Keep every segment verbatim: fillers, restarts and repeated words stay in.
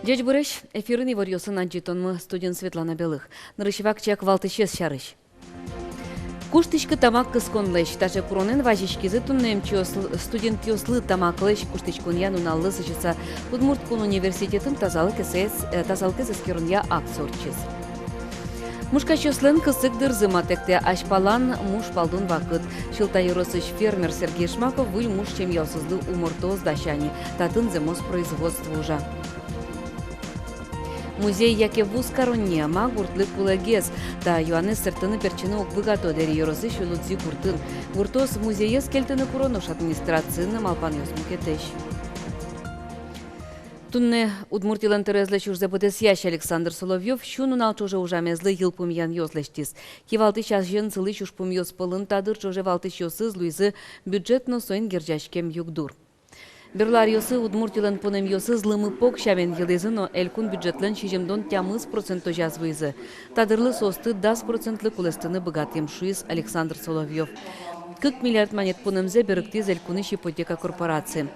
Ӟечбуресь! Эфирын иворъёсын адӟытонмы, студиын Светлана Белых. Нырысь вакчияк валтӥсез сярысь. Куштӥськы тамак кысконлэсь. Таӵе куронэн вазиськизы туннэ эмчиос-, студентъёслы. Тамаклэсь куштӥськонъя нуналлы сӥзьыса Удмурт кун университетын тазалыкез, э, тазалыкез эскеронъя акция ортчиз. Мушкасьёслэн кысык дырзы матэктэ. Азьпалан муш палдун вакыт. Сьӧлта ёросысь фермер Сергей Шмаков выль муш семьяосызлы умортоос дася ни. Татын зэмос производство ужа. Музей яке вузкарон ни, ма гуртлы кулэгес? Та юанэз сэрттыны-пертчыны уг быгато Дэри ёросысь Улудӟи гуртын. Гуртоос музеез кельтыны куро, нош администрациын но малпанъёс мукетэсь. Туннэ Удмуртилэн тӧроезлэсь ужзэ быдэсъясь Александр Соловьёв сю нунал ӵоже ужамезлы йылпумъянъёс лэсьтӥз. Кивалтӥсь азьын сылӥсь ужпумъёс пӧлын та дыр ӵоже валтӥсьёсыз луизы бюджет но соин герӟаськем югдур. Берло аръёсы Удмуртилэн пунэмъёсыз лымыпог сямен йылӥзы но элькун бюджетлэн сизьымдон тямыс процентозяз вуизы. Та дырлы соосты дас процентлы кулэстыны быгатӥм, шуиз Александр Соловьёв. Кык миллиард манет пунэмзэ берыктӥз элькунысь ипотека корпорация.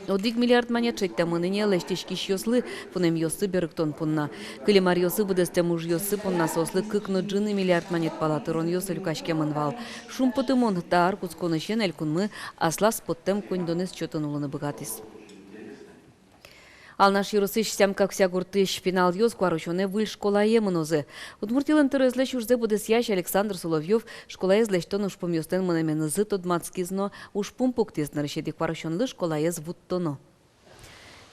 Одӥг миллиард манет шедьтэмын ини лэсьтӥськисьёслы пунэмъёсты берыктон понна. Кылем аръёсы быдэстэм ужъёссы понна соослы кык но ӝыны миллиард манет пала тыронъёс люкаськемын вал. Шумпотымон, та ар кутсконысен элькунмы аслаз поттэм коньдонэз сётыны улыны быгатӥз. Алнаш ёросысь Сям-Какся гуртысь пиналъёс куарусёнэ выль школае мынозы. Удмуртилэн тӧроезлэсь ужзэ быдэсъясь Александр Соловьёв школаез лэсьтон ужпумъёслэн мынэменызы тодматскиз но ужпум пуктӥз: нырысетӥ куарусёнлы школаез вуттоно.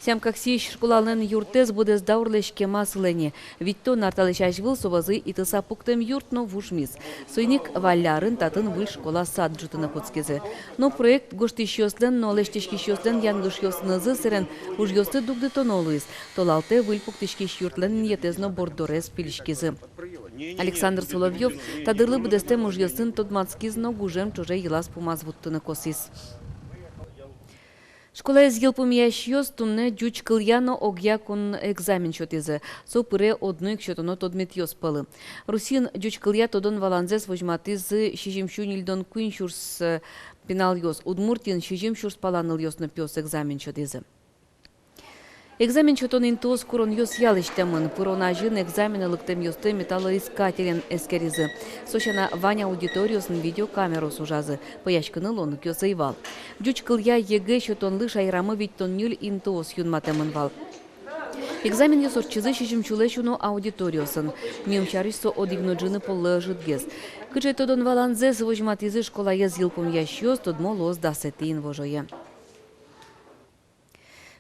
Сям-Каксиысь школалэн юртэз быдэс даурлэсь кема сылэ ни. Витьтон ар талэсь азьвыл со вӧзы итыса пуктэм юрт но вужмиз. Соин ик валлярын татын выль школа-сад ӝутыны кутскизы. Но проект гожтӥсьёслэн но лэсьтӥськисьёслэн янгышъёсынызы сэрен ужъёсты дугдытоно луиз. Толалтэ выль пуктӥськись юртлэн инъетэз но борддорез пилиськизы. Александр Соловьёв та дырлы быдэстэм ужъёсын тодматскиз но гужем ӵоже йылаз-пумаз вуттыны косӥз. Школаез йылпумъясьёс туннэ ӟуч кылъя но огъя кун экзамен сётӥзы. Со пыре одно ик сётоно тодметъёс пӧлы. Россиын ӟуч кылъя тодон-валанзэс возьматӥзы сизьым сю ньыльдон куинь сюрс, э, пиналъёс. Удмуртиын сизьым сюрс пала нылъёс но пиос экзамен сётӥзы. Экзамен сётон интыос куронъёсъя лэсьтэмын. Пырон азьын экзаменэ лыктэмъёсты металлоискателен эскеризы. Со сяна, вань аудиториосын видеокамераос ужазы. Пӧяськыны луонлыкъёс ӧй вал. Ӟуч кылъя ЕГЭ сётонлы шаерамы витьтон ньыль интыос юнматэмын вал. Экзаменъёс ортчизы сизьым сюлэсь уно аудиториосын. Миым сярысь, со одӥг но ӝыны поллы ӧжытгес. Кыӵе тодон-валанзэс возьматӥзы школаез йылпумъясьёс, тодмо луоз дасэтӥ инвожое.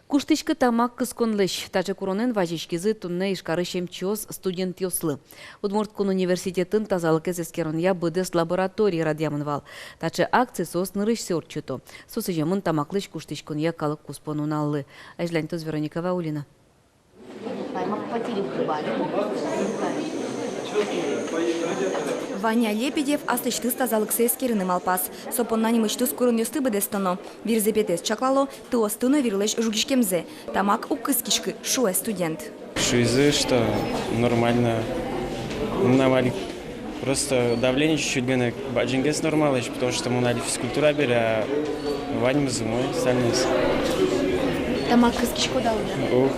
Куштӥськы тамак кысконлэсь. Таӵе куронэн вазиськизы туннэ Ижкарысь эмчиос студентъёслы. Удмурт кун университетын тазалыкез эскеронъя быдэс лаборатория радъямын вал. Таӵе акци соос нырысьсэ ортчыто. Со сӥземын тамаклэсь куштӥськонъя калык куспо нуналлы. Азьланьтоз Вероника Ваулина. Ваня Лебедев аслэсьтыз тазалыксэ эскерыны малпаз. Со понна нимысьтыз куронъёсты быдэстоно. Вирзэпетэз чаклало, тыосты но вирлэсь жугиськемзэ. Тамак уг кыскиськы, шуэ студент. Шуизы, что нормально. Мынам али просто давление чуть-чуть гинэ бадӟымгес нормалэсь, потому что мон али физкультура бере, а ваньмыз умой, остальное. Тамак кыскиськод-а уже? Уг.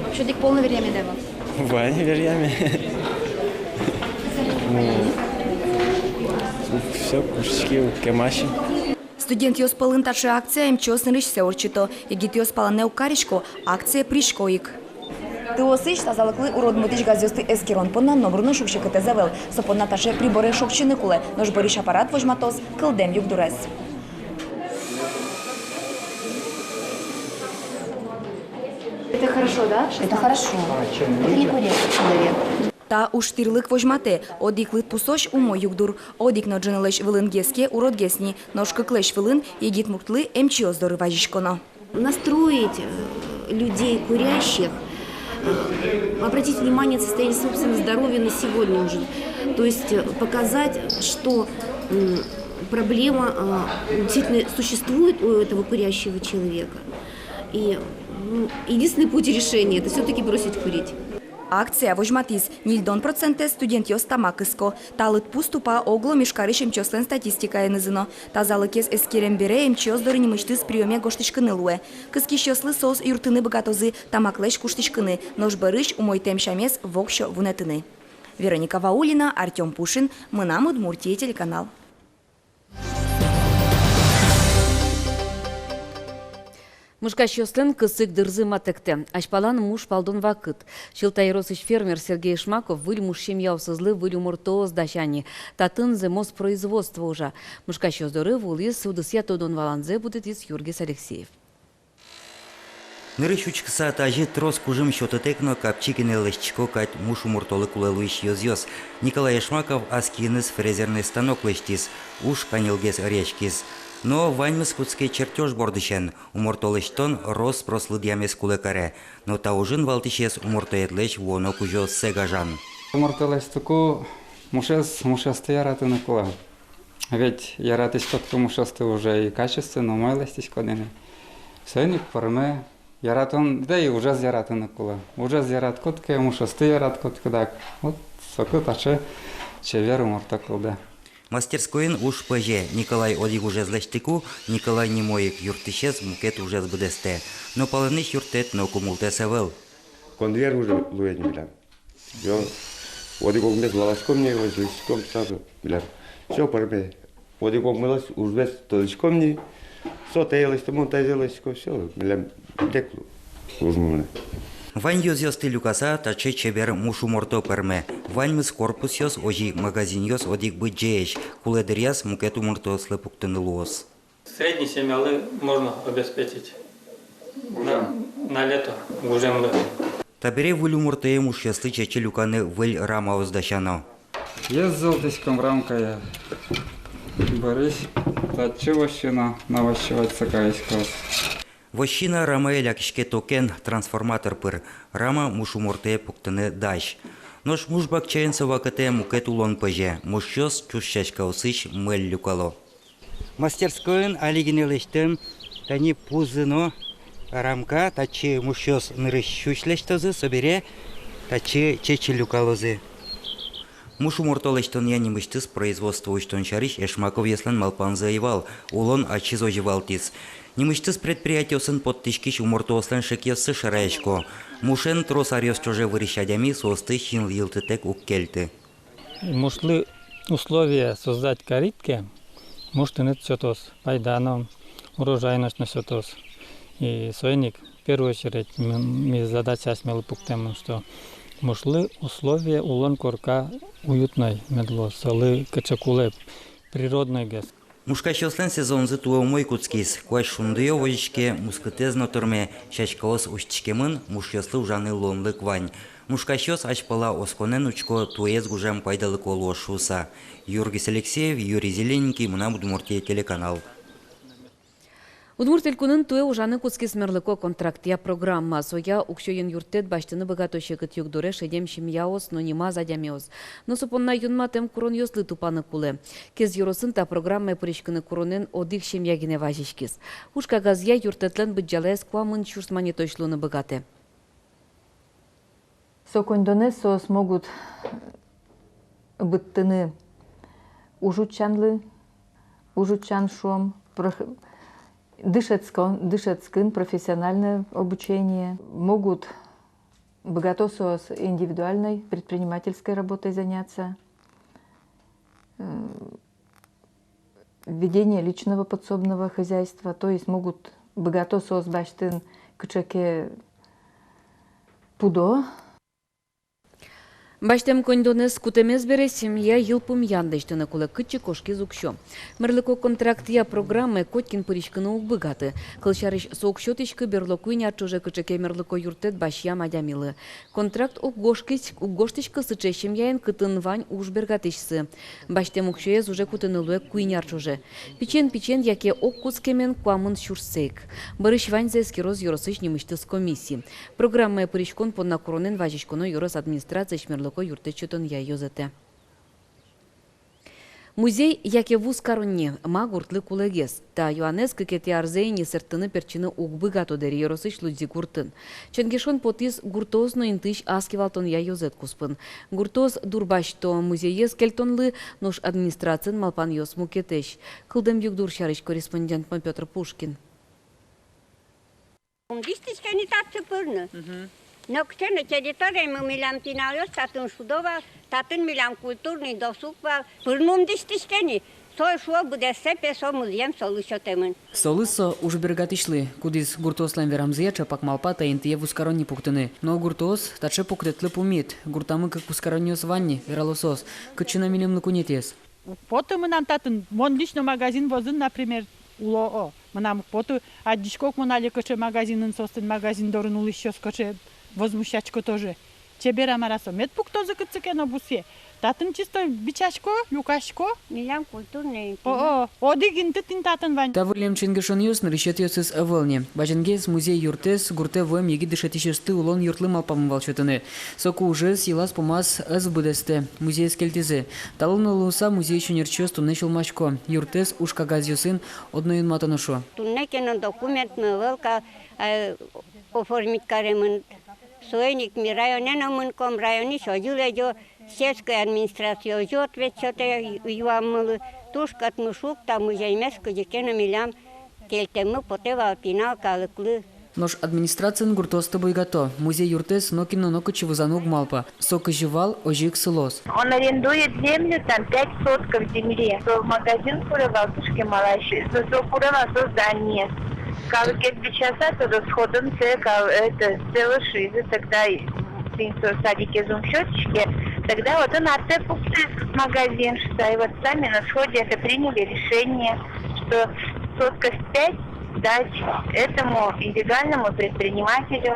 Вообще, одӥг пол но веръямед-а вал? Вань, веръяме. Ну, всё, куштӥськи, уг кема ини. Студентъёс пӧлын таӵе акция эмчиос нырысьсэ ортчыто. Егитъёс палэнэ уг карисько, акцие пырисько ик. Тыосысь, тазалыклы урод мытӥсь газъёсты эскерон понна номыр но шуг-секытэз ӧвӧл. Со понна таӵе приборез шокчыны кулэ, нош бӧрысь аппарат возьматоз кылдэм югдурез. Это хорошо, да? Это хорошо. Это не курящий человек. Та ужтӥрлык возьматэ, одӥг лыдпусозь умой югдур. Одӥг но ӝынылэсь вылынгес ке, уродгес ни, нош кыклэсь вылын егит муртлы эмчиос доры вазиськоно. Настроить, э, людей курящих, э, обратить внимание на состояние собственного здоровья на сегодня уже. То есть, э, показать, что, м, проблема, э, действительно существует у этого курящего человека. И, ну, единственный путь решения — это всё-таки бросить курить. Акция возьматӥз: ньыльдон процентэз студентъёс тамак кыско. Та лыдпус тупа оглом Ижкарысь эмчиослэн статистикаенызы но. Тазалыкез эскерем бере эмчиос доры нимысьтыз приёме гожтӥськыны луэ. Кыскисьёслы соос юрттыны быгатозы тамаклэсь куштӥськыны, нош бӧрысь умойтэм сямез воксё вунэтыны. Вероника Ваулина, Артём Пушин, «Мынам Удмуртие» телеканал. Мышкасьёслэн кысык дырзы матэктэ. Азьпалан муш палдон вакыт. Сьӧлта ёросысь фермер Сергей Ишмаков выль муш семьяосызлы выль умортоос дася ни. Татын зэмос производство ужа. Мышкасьёс доры вуылӥз, удысъя тодон-валанзэ будэтӥз Юргис Алексеев. Нырысь учкыса, тазьы трос кужым сётытэк но капчи гинэ лэсьтӥсько кадь муш умортолы кулэ луись ёзъёс. Николай Ишмаков ас киыныз фрезерный станок лэсьтӥз, уж каньылгес ӧръяськиз. Но ваньмыз кутске чертёж бордысен. Уморто лэсьтон рос-прос лыдъямез кулэ каре. Но та ужын валтӥсез умортоедлэсь вуоно кузёоссэ гажан. Уморто лэсьтыку мушез, мушъёсты яратыны кулэ. Ведь яратӥськод ке мушъёсты, уже и качественно, умой лэсьтӥськод ини. Соин ик пӧрме яратон, да и ужез яратыны кулэ. Ужез яраткод ке, мушъёсты яраткод ке, дак вот соку таӵе чебер уморто кылдэ. Мастерскойын уж пӧзе. Николай одӥг ужез лэсьтыку, Николай нимо ик юрттӥсез мукет ужез быдэстэ. Но палэнысь юрттэт но кумылтэт ӧвӧл. Конвейер уже луэ ни милям. Всё. Одӥг-огмес валаськом ни, возьылӥськом сразу милям. Всё, пӧрме. Одӥг-огмылэсь ужмес тодӥськом ни. Со тае лэсьтэ, мон тазьы лэсьтӥсько, всё. Милям дэк ужмы мынэ. Вань ёзъёсты люкаса, таӵе чебер муш уморто пӧрме. Ваньмыз корпусъёс, озьы ик магазинъёс одӥг быдӟаесь. Кулэ дыръяз мукет умортоослы пуктыны луоз. Средний семьялы можно обеспечить на, на лето гужемлы. Табере выль умортое мушъёслы чечы люканы выль рамаос дасяно. Ез золтӥськом рамкае. Бӧрысь татчы вощина, навощевать сокаиськоз. Вощина рамае лякиське токен, трансформатор пыр. Рама муш умортое пуктыны дась. Нош муш бакчаын со вакытэ мукет улон пӧзе. Мушъёс чуж сяськаосысь мӧль люкало. Мастерскойын али гинэ лэсьтэм тани пузы но рамка. Татчы мушъёс нырысь сюсь лэсьтозы, собере татчы чечы люкалозы. Муш уморто лэсьтонъя нимысьтыз производство усьтон сярысь Ишмаковъёслэн малпанзы ӧй вал, улон ачиз озьы валтӥз. Нимысьтыз предприятиосын поттӥськись умортоослэн шекъёссы шараясько. Мушен трос аръёс ӵоже вырись адями соосты синйылтытэк уг кельты. Мушлы условия создать карид ке, муш тыныд сётоз пайда но, урожайность но сётоз. И соин ик в первую очередь ми, ми задача асьмелы пуктэмын, что мушлы условия, улон корка уютной мед луоз, солы кыӵе кулэ, природнойгес. Мушкасьёслэн сезонзы туэ умой кутскиз. Куазь шундыё возиське, мускытэз но тырме, сяськаос усьтӥськемын, мушъёслы ужаны луонлык вань. Мушкасьёс азьпала осконэн учко, туэез гужем пайдалыко луоз шуыса. Юргис Алексеев, Юрий Зелененький, «Мынам Удмуртие» телеканал. Удмурт Элькунын туэ ужаны кутскиз мерлыко контрактъя программа. Соя уксёен юрттэт басьтыны быгато секыт югдуре шедем семьяос но нимаз адямиос. Но со понна юнматэм куронъёслы тупаны кулэ. Кез ёросын та программае пыриськыны куронэн одӥг семья гинэ вазиськиз. Уж кагазъя юрттэтлэн быдӟалаез куамын сюрс манетозь луыны быгатэ. Со коньдонэз соос могут быдтыны уж утчанлы, уж утчан, шуом, прох-, дышетскон, дышетскын, профессиональное обучение, могут, быгато соос индивидуальной предпринимательской работой заняться. М, ведение личного подсобного хозяйства, то есть могут, быгато соос басьтыны кыӵе ке пудо. Басьтэм коньдонэз кутэмез бере семья йылпумъян лэсьтыны кулэ, кытчы кошкиз уксё. Мерлыко контрактъя программае котькин пыриськыны уг быгаты. Кылсярысь, со уг сётӥськы берло куинь ар ӵоже кыӵе ке мерлыко юрттэт басьям адямилы. Контракт уг гожтӥськ-, уг гожтӥськы сыӵе семьяен, кытын вань уж бергатӥсьсы. Басьтэм уксёез уже кутыны луэ куинь ар ӵоже. Пичиен-пичиен яке ог кутскемен куамын сюрссэ ик. Бӧрысь ваньзэ эскероз ёросысь нимысьтыз комиссия. Программае пыриськон понна куронэн вазиськоно ёрос администрациысь мерлыко юрттэт сётонъя ёзэтэ. Музей яке вузкаронни, ма гуртлы кулэгес? Та юанэз кыкетӥ арзэ ини сэрттыны-пертчыны уг быгато Дэри ёросысь Лудзи гуртын. Ченгешон потӥз гуртоос но интыысь ас кивалтонъя ёзэт куспын. Гуртоос дурбасьто музеез кельтонлы, нош администрациын малпанъёс мукетэсь. Кылдэм югдур сярысь корреспондентмы Пётр Пушкин. Ум дӥсьтӥське ни татчы пырны. Мгм. Но кыӵе но территориямы милям пиналъёс татын шудо вал, татын милям культурный досуг вал. Пырны ум дӥсьтӥське ни, со шуо, быдэссэ пе со музъем солы сётэмын. Солы со уж бергатӥсьлы, кудӥз гуртоослэн верамзыя ӵапак малпа та интые вузкаронни пуктыны. Но гуртоос таӵе пуктэтлы пумит, гуртамы кык вузкаронниос вань ни, верало соос, кытчы но милемлы куинетӥез. Уг поты мынам татын, мон лично магазин вӧзын, например, уло, о. Мынам уг поты, адӟисько ук мон али, кыӵе магазинын, соослэн магазин дорын улӥсьёс кыӵе возмущасько тоже. Чебер-а, мар-а со, мед пуктозы кытчы ке но бусые. Татын чисто бичасько, люкасько. Милям культурный инты. О, о, одӥг инты тӥни татын вань. Та выллем ченгешонъёс нырысетӥосыз ӧвӧл ни. Бадӟымгес музей юртэз гуртэ вуэм егит дышетӥсьёсты улон юртлы малпамын вал сётыны. Соку ужез йылаз-пумаз ӧз быдэстэ, музейез кельтӥзы. Талун но луыса музейысь ӧнерчиос туннэ сюлмасько: юртэз уж кагазъёсын одно юнматоно, шуо. Туннэ ке но документмы ӧвӧл кадь, э, оформить каремын. Соин ик ми районэ но мынӥськом, районысь озьы лэзё, сельской администрацие озьы ответ сётэ юаммылы. Туж кӧтмы шуг та музеймес кызьы ке но милям кельтэммы потэ вал пинал калыклы. Нош администрациын гуртоосты буйгато: музей юртэз нокин но нокытчы вузаны уг малпа. Со кызьы вал, озьы ик сылоз. Он арендует землю, там пять сотков земли. Со магазин куре вал, туж кемалась. Со, со куре вал со здание. Калыкез бичаса, то расходын сое кал-, это, сое лэсьтӥзы, тогда и, тӥни со садикез ум сётӥське. Тогда вот он артэ пуктӥз магазин, что и вот сами на сходе это приняли решение, что сотка пять дать этому нелегальному предпринимателю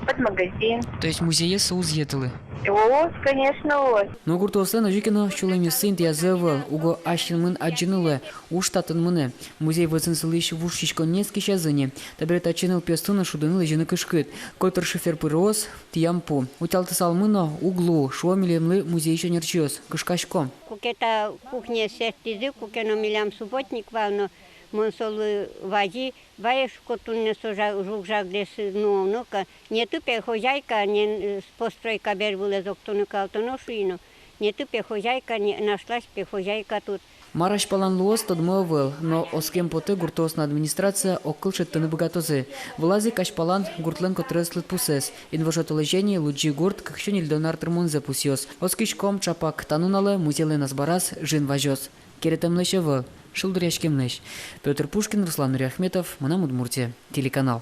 под магазин. То есть музеез со уз йӧтылы? О, конечно, уз. Но гуртоослэн озьы ке но сюлэмъёссы интыязы ӧвӧл, уго ас синмын адӟыны луэ, уж татын мынэ. Музей вӧзын сылӥсь вуж сиськонниез кесязы ни. Табере татчы нылпиосты но шудыны, лэзьыны кышкыт. Котыр шифер пырыос, тӥям пу. Утялтысалмы но уг луы, шуо милемлы музейысь ӧнерчиос. Кышкаськом. Куке та кухняез сэрттӥзы, куке но милям субботник вал но, мон солы вази, вай, шуко, туннэ со жа-, жуг-жагдэс нуоно ка. Нетӥ пе хозяйка, не, э, постройка бервылэз октоно-калтоно, шуи но. Нетӥ пе хозяйка, не, нашлась пе хозяйка тут. Мар азьпалан луоз, тодмо ӧвӧл, но оскем потэ: гуртоос но администрация огкыл шедьтыны быгатозы. Вылаз ик азьпалан гуртлэн котырес лыдпусэз. Инвожо толэзьыен Лудзи гурт кык сю ньыльдон ар тырмонзэ пусъёз. Оскиськом, ӵапак та нуналэ музейлэн азбараз жин вазёз. Керетэмлэсь ӧвӧл, шулдыръяськемлэсь. Пётр Пушкин, Руслан Нуриахметов, «Мынам Удмуртие» телеканал.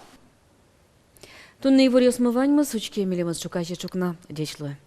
Туннэ иворъёсмы ваньмыз. Учке милемыз ӵуказе ӵукна. Ӟеч луэ.